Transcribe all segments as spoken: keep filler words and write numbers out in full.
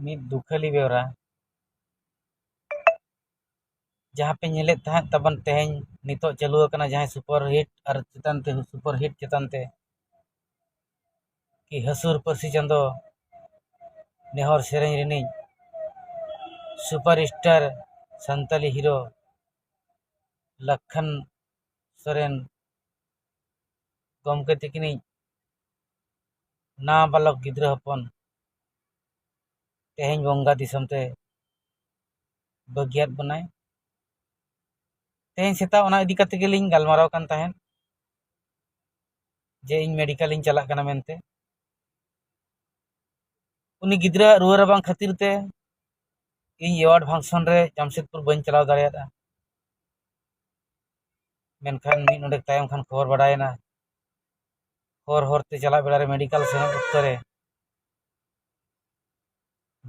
ᱢᱤᱫ ᱫᱩᱠᱷᱟᱹᱞᱤ ᱵᱮᱣᱨᱟ᱾ ᱡᱟᱦᱟᱸ ᱯᱮ ᱧᱮᱞᱮᱫ ᱛᱟᱦᱮᱸᱫ ᱛᱟᱵᱚᱱ, ᱛᱮᱦᱮᱧ ᱱᱤᱛᱚᱜ ᱪᱟᱹᱞᱩ ᱟᱠᱟᱱᱟ ᱡᱟᱦᱟᱸᱭ ᱥᱩᱯᱟᱨ ᱦᱤᱴ ᱟᱨ ᱪᱮᱛᱟᱱ ᱛᱮ, ᱥᱩᱯᱟᱨ ᱦᱤᱴ ᱪᱮᱛᱟᱱ ᱛᱮ, ᱠᱤ ᱦᱟᱹᱥᱩᱨ ᱯᱟᱹᱨᱥᱤ ᱪᱟᱸᱫᱚ ᱱᱮᱦᱚᱨ ᱥᱮᱨᱮᱧ ᱨᱤᱱᱤᱡ super star Santali hero Lakhan Soren ᱜᱚᱢᱠᱮ ᱛᱤᱠᱤᱱᱤᱡ ᱱᱟᱵᱟᱞᱚᱠ ᱜᱤᱫᱽᱨᱟᱹ ᱦᱚᱯᱚᱱ ᱛᱮᱦᱮᱧ ᱵᱚᱸᱜᱟ ᱫᱤᱥᱚᱢ ᱛᱮ ᱵᱟᱹᱜᱤᱭᱟᱫ ᱵᱚᱱᱟᱭ᱾ ᱛᱮᱦᱮᱧ ᱥᱮᱛᱟᱜ ᱚᱱᱟ ᱤᱫᱤ ᱠᱟᱛᱮ ᱜᱮᱞᱤᱧ ᱜᱟᱞᱢᱟᱨᱟᱣ ᱠᱟᱱ ᱛᱟᱦᱮᱸᱫ, ᱡᱮ ᱤᱧ ᱢᱮᱰᱤᱠᱮᱞ ᱤᱧ ᱪᱟᱞᱟᱜ ᱠᱟᱱᱟ ᱢᱮᱱᱛᱮ᱾ ᱩᱱᱤ ᱜᱤᱫᱽᱨᱟᱹᱣᱟᱜ ᱨᱩᱣᱟᱹ ᱨᱟᱵᱟᱝ ᱠᱷᱟᱹᱛᱤᱨ ᱛᱮ ᱤᱧ ᱮᱣᱟᱨᱰ ᱯᱷᱟᱝᱥᱚᱱ ᱨᱮ ᱡᱟᱢᱥᱮᱫᱽᱯᱩᱨ ᱵᱟᱹᱧ ᱪᱟᱞᱟᱣ ᱫᱟᱲᱮᱭᱟᱫᱟ᱾ ᱢᱮᱱᱠᱷᱟᱱ ᱢᱤᱫ ᱰᱚᱸᱰᱮᱠ ᱛᱟᱭᱚᱢ ᱠᱷᱟᱱ ᱠᱷᱚᱵᱚᱨ ᱵᱟᱲᱟᱭᱮᱱᱟ᱾ ᱦᱚᱨ ᱦᱚᱨᱛᱮ ᱪᱟᱞᱟᱜ ᱵᱮᱲᱟ ᱨᱮ, ᱢᱮᱰᱤᱠᱮᱞ ᱥᱮᱱᱚᱜ ᱚᱠᱛᱚ ᱨᱮ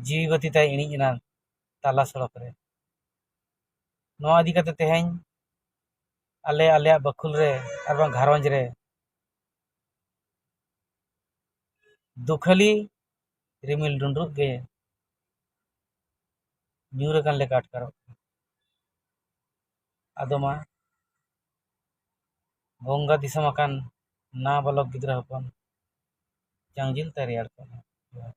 ᱡᱤᱣᱤ ᱵᱟᱹᱛᱤ ᱛᱟᱭ ᱤᱬᱤᱡ ᱮᱱᱟ ᱛᱟᱞᱟ ᱥᱚᱲᱚᱠ ᱨᱮ᱾ ᱱᱚᱣᱟ ᱤᱫᱤ ᱠᱟᱛᱮ ᱛᱮᱦᱮᱧ ᱟᱞᱮ, ᱟᱞᱮᱭᱟᱜ ᱵᱟᱹᱠᱷᱩᱞ ᱨᱮ ᱟᱨ ᱵᱟᱝ ᱜᱷᱟᱨᱚᱸᱡᱽ ᱨᱮ ᱫᱩᱠᱷᱟᱹᱞᱤ ᱨᱤᱢᱤᱞ ᱰᱩᱸᱰᱨᱩᱜ ᱜᱮ ᱧᱩᱨ ᱟᱠᱟᱱ ᱞᱮᱠᱟ ᱟᱴᱠᱟᱨᱚᱜ ᱠᱟᱱᱟ᱾ ᱟᱫᱚ ᱢᱟ, ᱵᱚᱸᱜᱟ ᱫᱤᱥᱚᱢ ᱟᱠᱟᱱ ᱱᱟᱵᱟᱞᱚᱠ ᱜᱤᱫᱽᱨᱟᱹ ᱦᱚᱯᱚᱱ, ᱡᱟᱝ ᱡᱤᱞ ᱛᱟᱭ ᱨᱮᱭᱟᱲ ᱠᱚᱜ ᱢᱟ᱾ ᱡᱚᱦᱟᱨ᱾